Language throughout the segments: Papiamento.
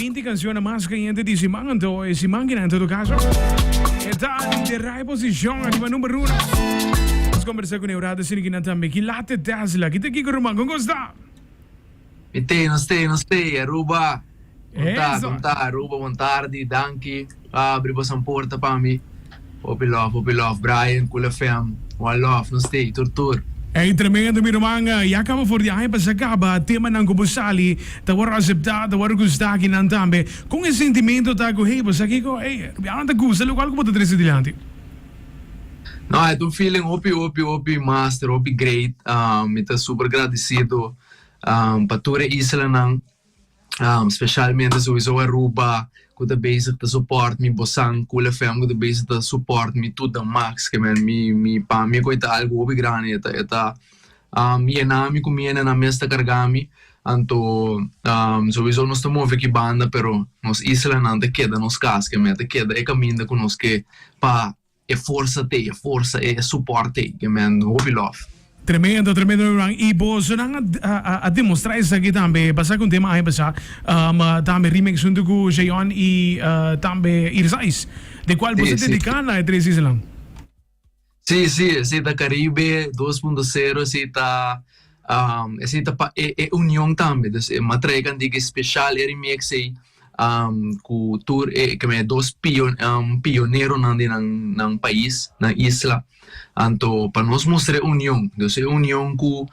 20 cancionnan mas cayente di siman, anto e siman kinan en todo caso e ta lidera e posicion ariba number uno. Nos conversa cu ne rato asina kinan tambe. Kilate Tesla, kita kiko ruman, con cos ta? Mi tey, nos tey, nos tey, Aruba. Bon ta, bon ta, Aruba, bon tardi, danki pa abri bosan porta pa mi. Hopi love, hopi love, Brian, Cool FM, one love, nos tey, tur tur. Ey tremendo mi ruman, ya caba for di aña pasa caba, temanan cu bo sali ta worde acepta, ta worde gusta akinan tambe. Con e sentimento ta cu hey bo sa kico, ey rubianan ta gusta locual cu bo ta trece dilanti? No, e ta un feeling hopi hopi hopi master, hopi great, mi ta super gradecido pa tur e islanan. Specialmente souiso Aruba cu ta bezig ta support mi, Bosan, Cool FM cu ta bezig ta support mi to the max ke men mi mi pa mi cu e ta algo hopi grandi e ta e ta yena mi cu mi hendenan mes ta carga mi anto souiso nos ta move aki banda pero nos islanan ta keda nos cas ke men ta keda e caminda cu nos ke pa E forsa t'ei, e forsa, e support t'ei, ke men hopi love. Tremendo, tremendo mi ruman. Y bosonan a a demostra esaki tambe basa cu un tema aña pasa tambe remix hunto cu Jeon y tambe Irsais de cual boso dedica na e tres islan. Si, si, esey ta Caribe dos punto cero, esey ta esey ta pa e union tambe, dus e matrei cantica special e remix ey. Ku tur e ke men dos pioneronan di nan nan pais, nan isla. Anto pa nos mustra e union, dus e union ku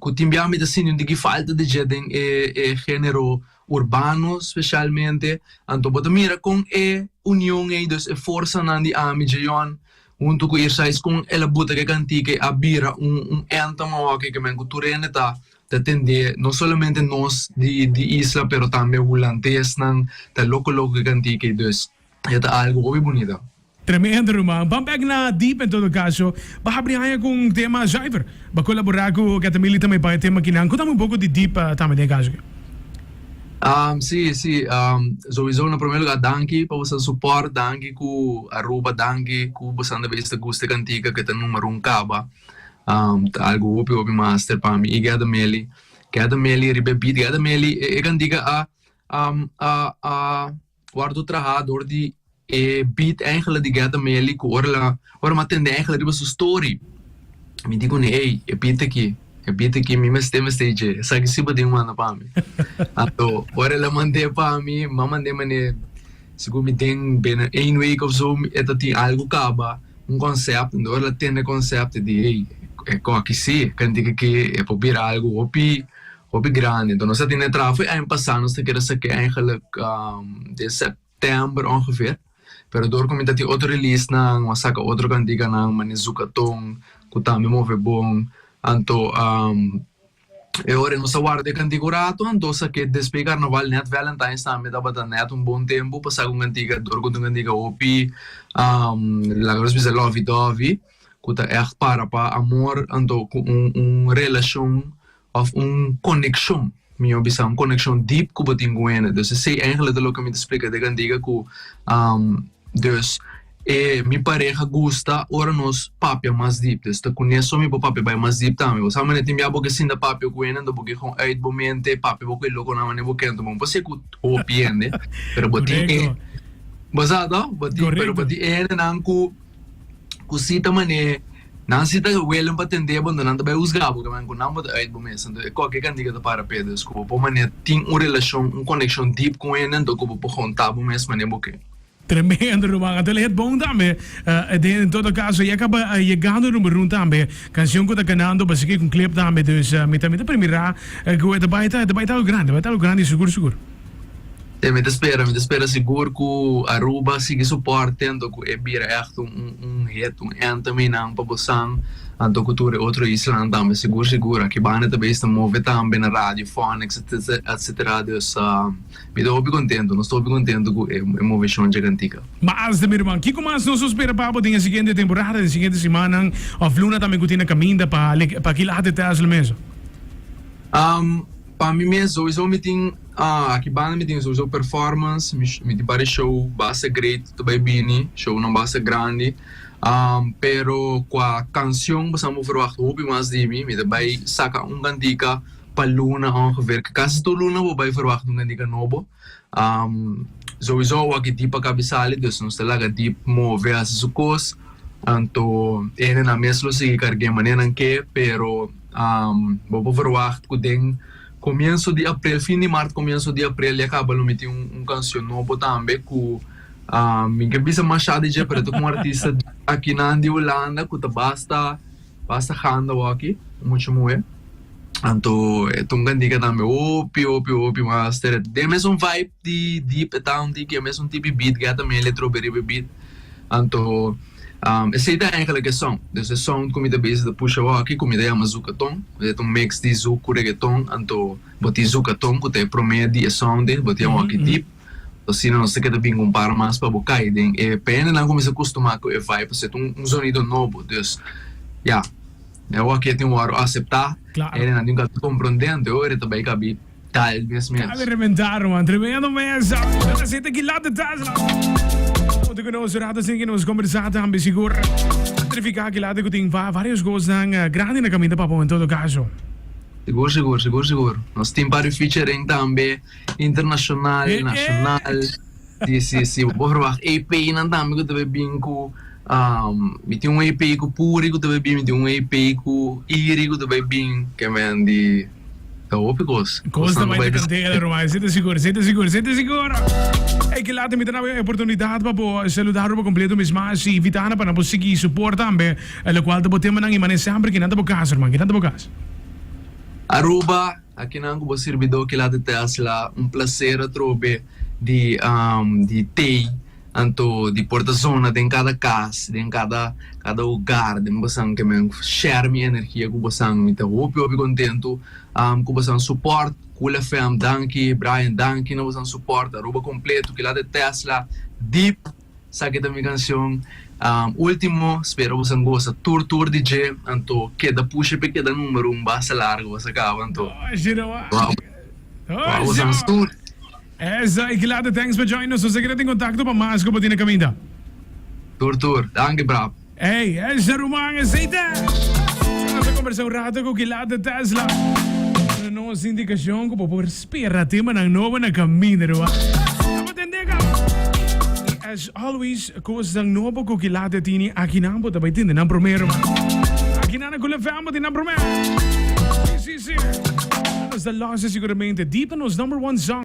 ku tin bia mi ta sinti un tiki falta di dje den e e genero urbano spesialmente. Anto bo ta mira kon e union ei, dus e forsanan di ami, Jeon, huntu ku Irsais kon el a buta ke kantika ei a bira un un anthem awoki ke men ku tur hende ta Ta tende no solamente nos di di isla pero tambe hulandesnan ta loko loko ku e kantika ei dus e ta algo hopi bunita. Tremendo ruman. Ban bek na Deep en todo caso. Ba habri aña cu un tema zuiver. Ba colabora cu Catamili tambe pa e tema kinan. Contame un poco di Deep tambe den e caso aki. Si, si. Souiso na prome lugar danki pa boso support, danki cu Aruba, danki cu boso ta bes ta gusta e kantika cu e ta numero un caba. Ta algu hopi hopi master pa mi i Geda Meli Geda Meli riba e beat Geda Meli e kantika a a a wòrdu traha dor di e beat eigenlijk di Geda Meli ku ora la ora mi a tende eigenlijk riba su story mi di kuné ey e beat aki e beat aki mi mester mester dje esaki si bo tin manda pa mi anto ora el a mand'é pa mi mi a mand'é manera Segun mi den binnen één week of zo e ta tin algu kaba, un concept, en ora el a tende e concept e di hey, e koki si, e kantika aki e por bira algu hopi hopi grandi. Enton nos a tene traha for e aña pasa nos ta kere sake eigenlijk den september ongeveer, pero dor ku mi ta tin otro releasenan, a saka otro kantikanan manera Zukaton ku tambe move bon, anto E ora nos a warda e kantiga un rato, anto sa ke despues di karnaval nèt Valentine's tambe tabata nèt un bon tempu pa saka un kantiga dor ku ta un kantiga hopi laga nos bisa lovey dovey ku ta ègt para pa amor anto ku un un relashon òf un konekshon mihó bisa un konekshon dip ku bo tin ku hende. Dus esei eigentlik ta loke mi ta splika den e kantiga ku Dus e mi pareha gusta ora nos papia mas diep. Dus ta kuné so mi por papia bai mas diep tambe. Bo sa manera tin bia bo ke sinta papia ku hende, anto bo ke kon uit bo mente, papia bo ku e lokonan manera bo ke. Anto bo no por siña ku hopi hende, pero bo tin e, bo sa to? Bo tin, pero bo tin e hendenan ku ku si ta manera nan si ta willing pa tende bo, anto nan ta bai husga bo, ke ku nan bo ta uit bo mes. Anto e koke kantiga ta para p'e. Dus ku bo por manera tin un relashon, un konekshon diep ku hende, anto ku bo por konta bo mes manera bo ke. Tremendo ruman, anto el het bon tambe. Den todo caso ya caba yegando number un tambe. Cancion cu ta ganando pa sigui cu clip tambe dus mi ta mi ta premira cu e ta bay ta e ta bay ta algo grande, bay ta algo grande sigur sigur. Sí, mi ta spera, mi ta spera sigur cu Aruba sigui soporte anto cu e bira echt un un hit, un anthem einan pa bosan anto cu tur e otro islanan tambe sigur sigur. Aki banda ta bay sta move tambe na radio Phonics etcetera dus. Mi ta hopi contento, nos ta hopi contento cu e movecion dje cantica. Mas de mi ruman, kico mas nos lo spera pa bo den e siguiente temporada, den e siguiente simannan of luna tambe cu tin na caminda pa pa kila hati Tesla mes? Pa mi mes souiso mi tin aki banda mi tin souiso performance, mi tin varios show basta great ta bay bini, shownan basta grandi, pero cua cancion boso a por verwacht hopi mas di mi, mi ta bay saca un cantica. pa luna ongeveer. Kasi tur luna bo bai verwacht un kantika nobo. Souiso awor aki Deep a kabi sali dus nos ta laga Deep move hasi su kos. Anto hendenan mes lo sigui karg'é manera nan ke pero bo por verwacht ku den komienso di aprel, fin di mart komienso di aprel ya kaba lo mi tin un kanshon nobo tambe ku mi ke bisa masha di dje pero ta ku un artista akinan di Hulanda ku ta basta basta ganda awor aki, un mucha muhé. Anto e ta un kantika tambe hopi hopi hopi master. Den mesun vibe di Deep e ta un tiki e mesun tipi beat gata mi eletro riba e beat. Anto esei ta eigenlijk e song. Dus e sound ku mi ta bezig ta pusha awor-aki ku mi ta yama Zukaton. E ta un mix di zouk ku reggaeton. Anto bo tin Zukaton ku ta e promé di e sound ei, bo tin awor-aki Deep. Asina nos ta keda bin un par mas pa bo kai den e p'hendenan kuminsá kustumá ku e vibe pasobra e ta un zonido nobo. Dus ya, awor aki e tin wòrdu aseptá, hendenan tin ku a komprondé anto e ora e ta bai kabi dal mes mes. Dale rementá ruman, tremendo mes. Nos ta sinti ki lata Tesla. Otro ku nos rato sin ki nos kombersá tambe sigur. Verifiká ki lata ku tin varios kosnan grandi na kaminda pa bo en todo kaso. Sigur sigur sigur sigur. Nos tin par di featuring tambe. Internacional, nacional. Si, si, si. Bo por verwacht EP-nan tambe ku ta bay bin ku, mi tin un EP ku Puri ku ta bay bin, mi tin un EP ku Iri ku ta bay bin. Ke men di ta hopi kos. Kos ta bay ta kantera, ruman. Esei ta sigur, esei ta sigur, esei ta sigur. Ey, Kilate, mi ta daba e oportunidat pa bo saluda Aruba kompleto mes mas i invita nan pa nan por sigui support tambe lokual ta bo temanan i manera semper kinan ta bo kas, ruman, kinan ta bo kas. Aruba. Akinan ku bo sirbidó Kilate Tesla, un plaser atrobe di di tei anto di por ta zona den kada kas, den kada kada hogar den bosan ke men share mi energia ku bosan. Mi ta hopi hopi kontentu ku bosan support. Cool FM danki, Brian danki na bosan support, Aruba kompleto, Kilate Tesla, Deep. Esaki ta mi cancion ultimo, spero boso a goza tur tur di dje, anto keda pusha p'e keda numero un basta largo boso a caba anto. Wou boso a sur. Esa y Glada thanks pa join nos, nos a keda den contacto pa mas cu bo tin na caminda. Tur tur, danki bravo. Ey, esa ruman esey ta! Nos a combersa un rato cu Gilad Tesla. Duna nos indicacion cu bo por spera temanan nobo na caminda, ruman. Abo tende caba. Y as always, cosnan nobo cu Gilad a tini akinan bo ta bay tende nan prome, ruman. Akinan na Cool FM bo tin nan prome. Si, si, si. Nos ta lost siguramente. Deep nos number one song.